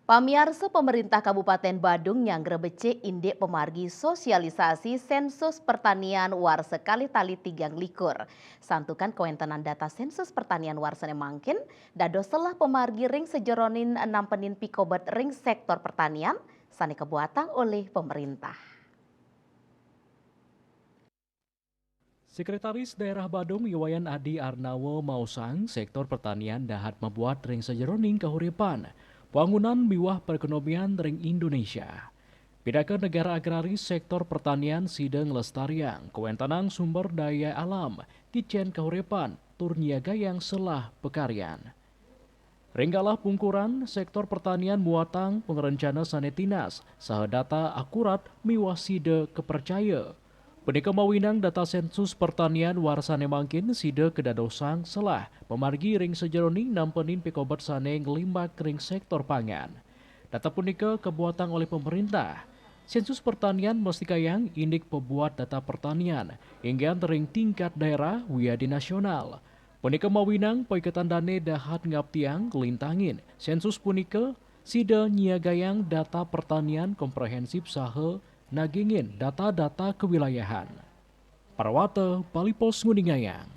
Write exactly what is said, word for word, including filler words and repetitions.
Pamiarsa, pemerintah Kabupaten Badung nyanggra becik indik pemargi sosialisasi sensus pertanian warsa kalih tali tigang likur. Santukan kawéntenan data sensus pertanian warsané mangkin dados selah pemargi ring sajeroning nampenin pikobet ring sektor pertanian sané kabuatang olih pemerintah. Sekretaris Daerah Badung I Wayan Adi Arnawa maosang, sektor pertanian dahat mabuat ring sajeroning kahuripan, pwangunan miwah perekonomian ring Indonesia. Pinaka negara agraris, sektor pertanian sida nglestariang kawéntenan sumber daya alam, kicén kahuripan, tur nyiagayang selah pakaryan. Ring galah pungkuran, sektor pertanian muatang pangrencana sané tinas, saha data akurat miwah sida kapercaya. Punika mawinan data sensus pertanian warsané mangkin sida kadadosang selah pamargi ring sajeroning nampenin pikobet sané nglimbak ring sektor pangan. Data punika kabuatang olih pemerintah. Sensus pertanian mestikayang indik pabuat data pertanian, inggian ring tingkat daerah wiadin nasional. Punika mawinan paiketan dané dahat ngaptiang nglintangin sensus punika, sida nyiagayang data pertanian komprehensif saha nagingin data-data kewilayahan. Parwata Bali Post nguningayang.